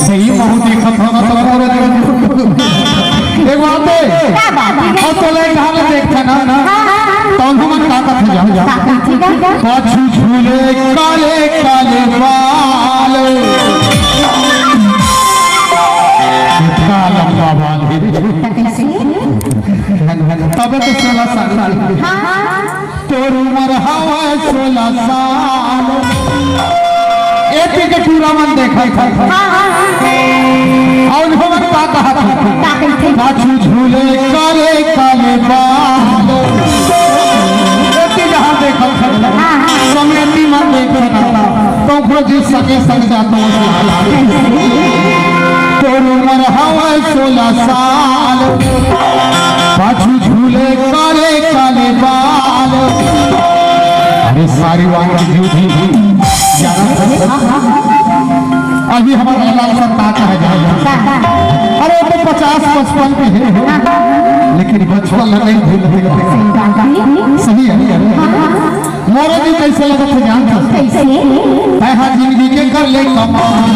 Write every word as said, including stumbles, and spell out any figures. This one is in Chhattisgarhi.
सही बहुत ही खतरनाक, खतरनाक। एक बात है, का बात है? और तो ले कहाँ ले देखते ना, ना? हाँ, हाँ, हाँ। तो हम का कथे जा, जा। का कथे जा? पाछू झूले काले काले बाल। इतना लंबा बाल है। कैसे? तबे तो सोलह साल। हाँ, हाँ। तोर उमर हवय सोलह साल। एती के टूरा मन देखत हे। हाँ, हाँ, हाँ। अउ हमन का कहत हे? का कहिथे? पाछू झूले काले काले बाल। एती जहाँ देखत हे। हाँ, हाँ। समेती मन देखत हे। तो ओकरो जी सके सक जात हे। तोर उमर हवय सोलह साल। पाछू झूले काले काले बाल। अरे सारी वांग जीव भी जाना था। अभी हमारा लाल सर ताका है जाएगा। अरे वो तो पचास पचपन के है, लेकिन बचपन नहीं भूल। सही है। मोरो जी कैसे लगत हे जान था? कैसे? तैहा जिंदगी के कर ले कमाल।